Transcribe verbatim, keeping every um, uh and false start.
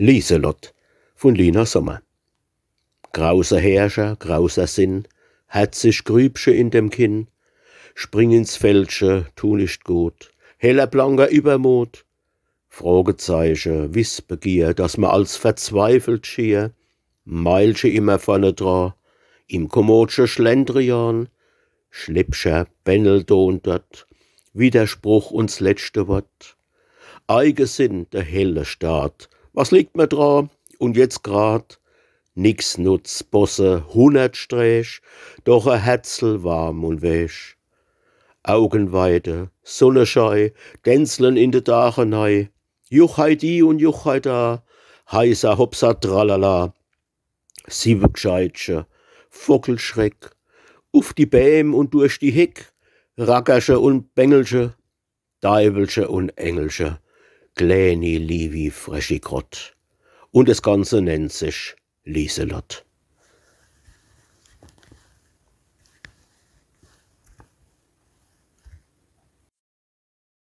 Lieselott von Lina Sommer. Grauser Herrscher, grauser Sinn, herzig Grübche in dem Kinn, spring ins Feldche, tu nicht gut, heller blanker Übermut, Fragezeiche, Wissbegier, dass mer als verzweifelt schier, Meilche immer vorne dra, im kommodsche Schlendrian, Schlippcher, Bännel do und dort, Widerspruch und 's letschte Wort. Eigesinn, der helle Staat, was liegt mer dra? Und jetzt grad, nix nutz, Bosse, hunnert Sträch, doch e Herzel warm und weech. Augenweide, Sonneschei, dänzlen in de Dach enei, Juchheidi und Juchheida, heisa hopsa tralala. Siwwegscheitche, Vockelschreck, uff die Bäm und durch die Heck, Rackerche und Bengelche, Deiwelche und Engelche, kläni liewi Freschikrott. Und es Ganze nennt sich Lieselott.